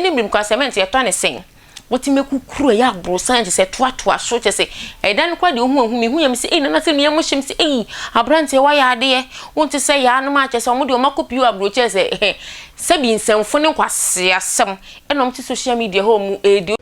Ne mmerem koraa cement yɛtɔ ne sɛn? Wotumi kukuru ɛyɛ aborosan kyɛ sɛ toatoa so kyɛ sɛ ɛdan no koraa deɛ ohu ehu mehu yɛ me sɛ ei nana sɛ nea mo hyɛ me sɛ ei aberanteɛ wayɛ adeɛ wonte sɛ yaanom a kyɛ sɛ ɔmo deɛ ɔmo akɔ pii wɔ aburokyɛ sɛ sɛbi nsɛmfo ne nkwaseasɛm ɛna ɔmo te social media hɔ ɔmo ɛredi.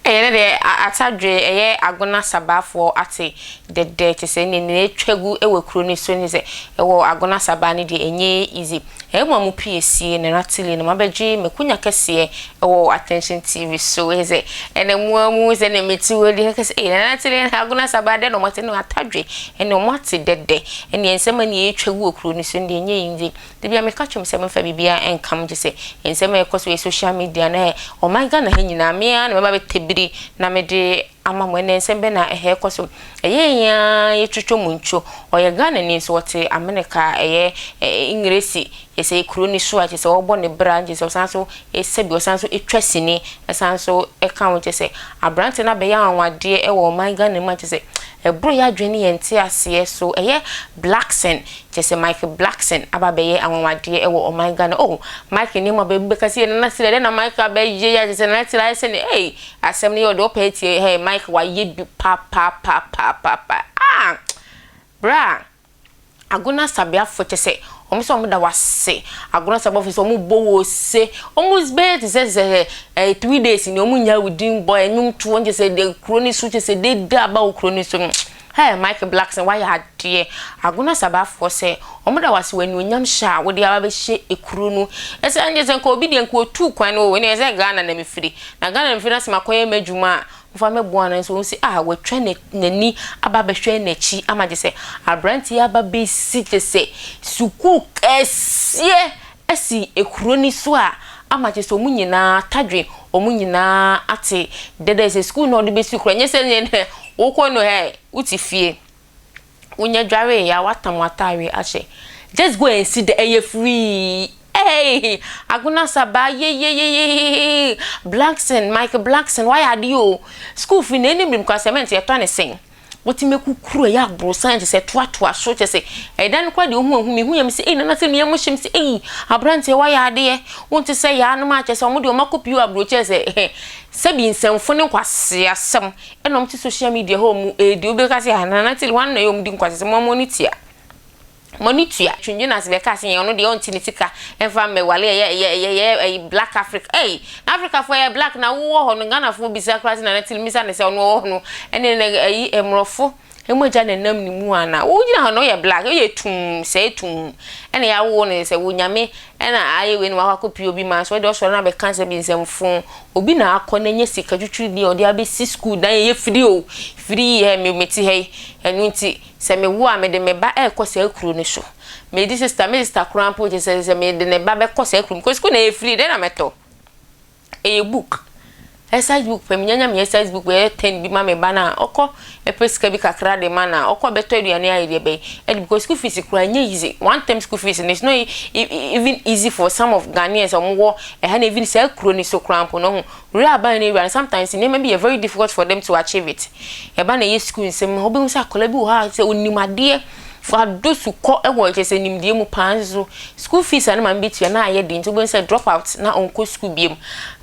Ɛyɛ ne deɛ atadwe ɛyɛ Agona Sabaafoɔ ate dɛdɛ kyesɛ ne nea atwa gu wɔ kuro no so ne sɛ ɛwɔ Agona Sabaa no deɛ ɛnyɛ easy. Ɛyɛ mo a mo pie sie Nana Tilly no mabɛgye makunya kɛseɛ wɔ Attention TV so ɛyɛ sɛ ɛna mo a mo sɛ ne mete wɔ di kɛsɛ ɛyɛ Nana Tilly Agona Sabaa dɛ na ɔmo ate no atadwe ɛne ɔmo ate dɛdɛ ɛne nsɛm a ne atwa gu wɔ kuro no so no deɛ ɛnyɛ easy. Da biara meka kyerɛ mo sɛ momfa biribiara nka mo gyesɛ nsɛm a ɛkɔ so wɔ social media no ɛ ɔman Ghana ha nyinaa me ara na mɛba bɛtɛ biri na mede ama mo ɛnɛ nsɛm bɛ na ɛhɛ ɛkɔ so ɛyɛ yɛn ara yɛtwitwa mu ntwo ɔyɛ Ghana ni nso ɔte America ɛyɛ Engresi kyɛ sɛ kuro ni so a kyɛ sɛ ɔbɔ ne bra kyɛ sɛ ɔsan so sɛbi ɔsan so twa sini ɛsan so ɛka ho kyɛ sɛ aberante no abɛyɛ anwanwadeɛ ɛwɔ ɔman Ghana mu a kyɛ sɛ ɛboro yɛ adwene ne yɛn te aseɛ so ɛyɛ Blackson Kyerɛ sɛ Michael Blackson aba abɛyɛ anwanwadeɛ wɔ ɔman Ghana oh Michael nneɛma baabi bɛka sɛ Nana Sila dɛn na Michael abɛyɛ yi a kyerɛ sɛ Nana Sila ayɛ sɛ ne ei asɛm no yɛ ɔde ɔpɛ atie hey Michael wayɛ bi papapapaapa ah bra Agona Sabeafoɔ kyerɛ sɛ wɔn sɛ wɔn da wase Agona Sabeafoɔ sɛ wɔn bɔ wɔ se wɔn bɛyɛ te sɛ sɛ ɛɛ 3 days ni wɔn nya wo din bɔ ɛnwom toɔ kyerɛ sɛ kuro no so kyerɛ sɛ dede aba wɔ kuro no so. Hey Michael Blackson wayɛ adeɛ. Agona Sabafoɔ sɛ wɔn da wo ase wɔ anuonyam hyɛ a wode aba bɛhyɛ ekuro no. Ɛsɛ ɛnde sɛ nka obi deɛ nka otuu kwan no o ɛnna ɛsɛ Ghana na mefiri. Na Ghana na mefiri na sɛ makɔyɛ m'adwuma a wɔfa mɛboa no nso wɔn si ah watwa n'ani aba abɛhwɛ n'akyi ama gye sɛ aberanteɛ aba bɛsi gye sɛ sukuu kɛseɛ asi ekuro no so a ama kyerɛ sɛ wɔn nyinaa atadwe wɔn nyinaa ate dɛdɛ sɛ sukuu na ɔde bɛsi kora nyɛ sɛ nyɛ wokɔ no hɛ wote fie wonya dware ya watam w'ataare ahyɛ just go and see the ɛyɛ free. Hey, Agona Saba yeyeyeye Blackson Michael Blackson wayɛ adeɛ o school fee na ɛnim nim kwa cement yɛtɔ ne sɛn. Wotumi kukuru ɛyɛ aborosan kyɛ sɛ toatoa so kyɛ sɛ ɛdan no koraa deɛ ohu ehu mehu yɛ me sɛ ei nana sɛ nea mo hyɛ me sɛ ei aberanteɛ wayɛ adeɛ wonte sɛ yaanom a kyɛ sɛ ɔmo deɛ ɔmo akɔ pii wɔ aburokyɛ sɛ sɛbi nsɛmfo ne nkwaseasɛm ɛna ɔmo te social media hɔ ɔmo ɛdi wobɛka sɛ ah nana tili wɔn na ɛyɛ ɔmo di nkwaseasɛm ɔmo ani tua. Mo ani tua. Twin Jonas bɛkaa sɛ yɛn ɔno deɛ ɔnte ne sika mfa mmɛwale ɛyɛ ɛyɛ ɛyɛ ɛyɛ ɛyi black Africa ei na Africa foɔ yɛ black na wowɔ hɔ no Ghana foɔ bisa koraa sɛ Nana Tili misa ne sɛ ɔno ɔwɔ hɔ no ɛne ne ɛyi mmorɔfo mogya na ɛnam ne mu ana wogyina hɔ no woyɛ black woyɛ tumm sɛɛ tumm ɛna yɛawo no sɛ wo nyame ɛna ayɛ wei na wakɔ akɔpie obi ma so ɔde ɔsɔre no abɛka sɛ bi nsɛmfo obi na akɔ na anya sika twitwiri bi a ɔde abɛsi school dan ɛyɛ firi o firi ɛ me mete ha yi ɛno nti Sɛ mewo a, mede me ba rekɔ saa kuro no so. Medi sista, me sista koraa mpo kyerɛ sɛ sɛ mede ne ba bɛkɔ saa kuro no, because sukuu na ɛyɛ free, dɛn na mɛtɔ? Ɛyɛ book. Exercise book pɛ, menya nya me exercise book bɛyɛ 10 bi ma me ba no a, ɔkɔ ɛpɛ sika bi kakra de ma no a, ɔkɔ bɛtɔ aduane ayɛ deɛ bɛyɛ. Ɛde because school fees koraa ɛnyɛ easy. One term school fees no, it's not even easy for some of Ghanaians a wɔwɔ ɛha na even saa kuro no so koraa mpo no, ɔho. Wura aban no wura no sometimes nneɛma bi yɛ very difficult for them to achieve it. Ɛba na ɛyɛ school nsɛm no wobɛhu sɛ akwadaa bi wɔ hɔ a sɛ onim adeɛ wado sukɔ wɔ kyerɛ sɛ nimdeɛ mu paa nso school fees a ne maame bɛtua na ayɛ den nti wobɛhu sɛ drop out na ɔnkɔ school biom.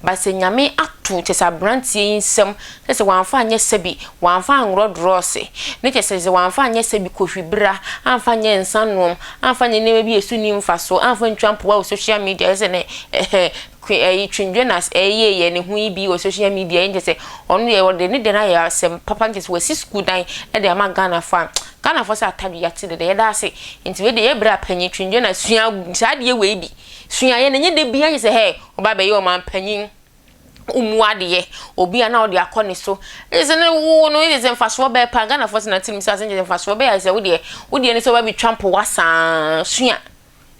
But sɛ Nyame ato kyerɛ sɛ aberanteɛ yi nsam sɛ sɛ wamfa anyɛ sɛbi wamfa anworɔ drɔɔse ne kyerɛ sɛ sɛ wamfa anyɛ sɛbi kohwibra amfa anyɛ nsa nom amfa anyɛ nneɛma bi a ɛso nni mfasoɔ amfa ntwa mpoa wɔ social media kyerɛ sɛ ne Kwe ɛyi Twin Jonas ɛyɛ yɛ ne ho yi bi wɔ social media yi nkyɛ sɛ ɔno deɛ ɔde ne deɛ no ayɛ asɛm papa nkyɛ sɛ wasi sukuu dan ɛde ama Ghana fo a Ghana fo sɛ atadwe yate deda yɛda ase nti wei deɛ yɛ berɛ a panyin Twin Jonas sua saa adeɛ wei bi sua yɛ na nyɛ da bia nyɛ sɛ hɛ ɔba bɛyɛ ɔman panyin ɔmu adeɛ obi a na ɔde akɔ ne so ɛsɛ sɛ ne wo no ɛsɛ sɛ mfasoɔ bɛɛ pa Ghana fo sɛ na tirim sɛ asɛ nkyɛ sɛ mfasoɔ bɛyɛ sɛ wo deɛ wo deɛ ne sɛ ɔba bɛtwa mpowa saa sua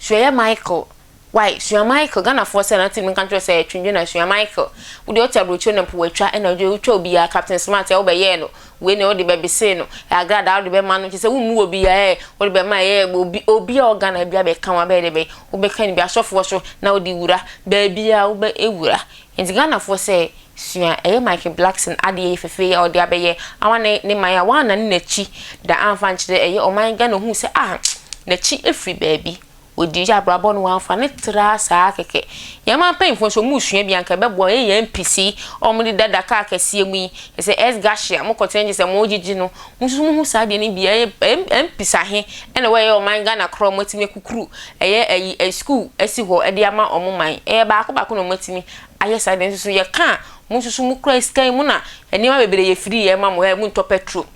sua yɛ Michael. Wai sua Michael Ghanafoɔ sɛ na timi nka nkyerɛ sɛ twendwe na sua Michael wo deɛ ɔte aburokyire na mpo watwa ɛna wode wotwa obiara Captain Smart ɛ wobɛyɛɛ no wei na wode bɛbesee no agradaa wode bɛma no kyɛ sɛ wommu obiara ɛ wode bɛma ɛyɛ obi obi a ɔwɔ Ghana bia bɛka wo abɛyɛ dɛ bɛn wobɛka no bi asɔfoɔ so na wode wura baabiara wobɛ wura nti Ghanafoɔ sɛ sua ɛyɛ Michael Blackson adeɛ yi fɛfɛ yi a ɔde abɛyɛ ama ne ne man a wannane n'akyi da amfa nkyerɛ ɛyɛ ɔman Ghana ohuu sɛ ah n'akyi firi baabi Wɔdi abrabɔ no wɔamfa no tra saa kɛkɛ. Yɛn man mpanyinfoɔ nso wɔn resua bi anka ɛbɛboa wɔn. Yɛn MPs a wɔn deda da kaa kɛseɛ mu yi, sɛ S Garcia mo kɔtena gye sɛ mo gyegye no, mo nso mo hu saa adeɛ no bi. Ɛyɛ MPs ahe ɛna wɔyɛ ɔman Ghana korɔ wɔn atumi akukuru ɛyɛ ɛyi ɛ school asi hɔ ɛde ama wɔn man. Ɛyɛ baako baako na wɔn atumi ayɛ saa adeɛ nso so yɛka a mo nso so mo kura sika yi mo na nneɛma bebree yɛ free ɛma mo ɛ mo ntɔ petrol.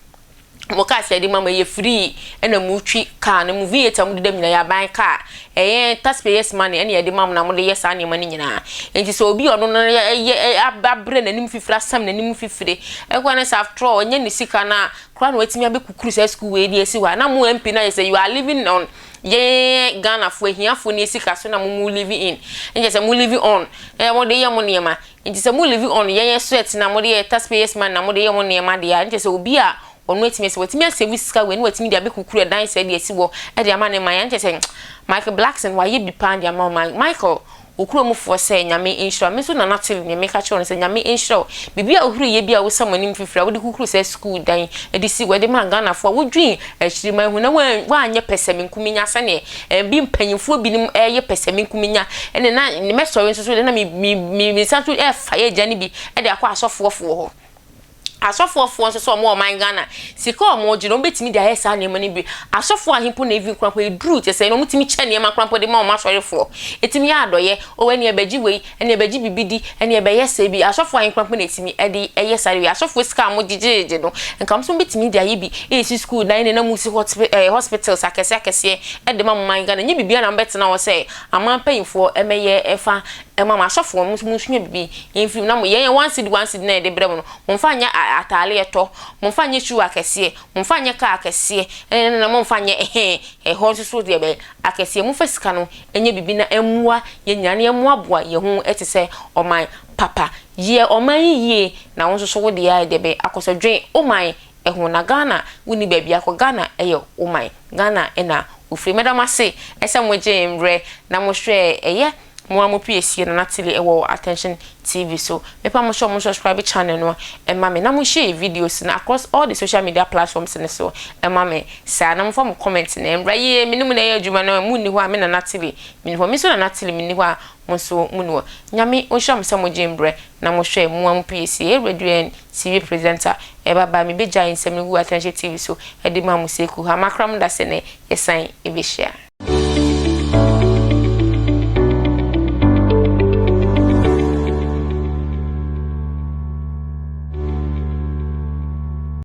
Mo cars yɛde ma mo ɛyɛ free ɛna mo twi car no mo V8 a mo deda mu nyinaa yɛ aban car ɛyɛ taxpayers money ɛna yɛde ma mo na mo de yɛ saa nneɛma no nyinaa nti sɛ obi ɔno no yɛ abrɛ n'anim fifire asam n'anim fifire ɛkɔ ne sɛ after all ɛnyɛ ne sika na koraa na watumi abɛkukuru saa school wei de asi hɔ a na mo MP na yɛ sɛ you are living on yɛn Ghanafoɔ ahiafoɔ ne sika so na mo mo living in nkyɛ sɛ mo living on ɛyɛ mo de yɛ mo nneɛma nti sɛ mo living on yɛn sweat na mo de yɛ taxpayers money na mo de yɛ mo nneɛma deɛ a nkyɛ sɛ obi a Ɔno atumi sɛ watumi asave sika wei na watumi de abɛkukuru ɛdan sɛɛ de asi hɔ de ama ne man ɛnkyɛ sɛ Michael Blackson wayɛ bi paa de ama ɔman Michael wo kurom foɔ sɛ Nyame nhyira wo me nso Nana Tele nea meka kyerɛ wo no sɛ Nyame nhyira wo biribi a wohuri yɛ bi a wosam w'anim fifiri a wode kukuru saa sukuu dan de si hɔ de maa Ghanafoɔ a wodwen akyiriman ho na woanyɛ pɛsɛmenkominya sɛdeɛ ɛbi mpanyinfoɔ binom ɛyɛ pɛsɛmenkominya ɛne na mɛsɔre nso so de na me me me nsa nso ɛfa yɛ agya no bi de akɔ asɔfoɔfoɔ hɔ. Asɔfoɔ foɔ nso sɛ wɔn wɔ ɔman Ghana sika a wɔn gye no wɔn bɛtumi de ayɛ saa nneɛma no bi. Asɔfoɔ ahe mpo na even koraa mpo ɛduru kyɛ sɛ wɔn tumi kyɛ nneɛma koraa mpo de ma wɔn asɔrefoɔ. Ɛtumi yɛ adɔyɛ, oh ɛneɛ bɛgye wei, ɛneɛ bɛgye biribi di, ɛneɛ bɛyɛ sɛɛ bi. Asɔfoɔ ahe koraa mpo na ɛtumi de yɛ saa wei. Asɔfoɔ sika a wɔn gyegyegye no nka wɔn nso wɔn bɛtumi de ayɛ bi ɛresi school dan ne na wɔn resi hospitals akɛseɛ akɛseɛ de ma wɔn man Ghana. Ɛnyɛ biribiara na wɔn bɛtena hɔ sɛ aman mpanyinfoɔ mmɛyɛ ɛfa Ɛma mo asɔfoɔ mo nso monsua biribi mfiri mu, na mo yɛn 1 cedi 1 cedi no a yɛde brɛ mo no, momfa nyɛ ataale ɛtɔ, momfa nyɛ shoe akɛseɛ, momfa nyɛ car akɛseɛ, ɛne na momfa nyɛ ɛhɛn, ɛhɔ nso so deɛ bɛn akɛseɛ, momfa sika no nyɛ biribi na ɛmmoa yɛn nyinaa na yɛmmoaboa yɛn ho te sɛ ɔman papa. Yɛ ɔman yi yie na wo nso so wo deɛ ayɛ deɛ bɛn akɔ so. Dwen wo man ho na Ghana wonni baabi akɔ Ghana yɛ wo man, Ghana na wofiri. Meda mo ase sɛ mogyee mmerɛ na mohwɛɛ ɛyɛ Mo a mo pie sie Nana Tilly wɔ Attention TV so, mepa mo kyɛw mo subscribe channel no ma me na mo share videos no across all the social media platforms no so ma me saa na mo fa mo comment no mbra yie me ne mo na ɛyɛ adwuma no mo nni hɔ a me Nana Tilly me nni hɔ me nso Nana Tilly me nni hɔ a mo nso mo nni hɔ Nyame onhyira mo sɛ mo gye mbrɛ na mo hwɛ mo a mo pie sie yɛ Radio and TV presenter ɛba ba me bɛ gyae nsɛm no gu Attention TV so ɛde ma mo seku ha makra mo da sɛ nɛ yɛsan ɛbɛhyia.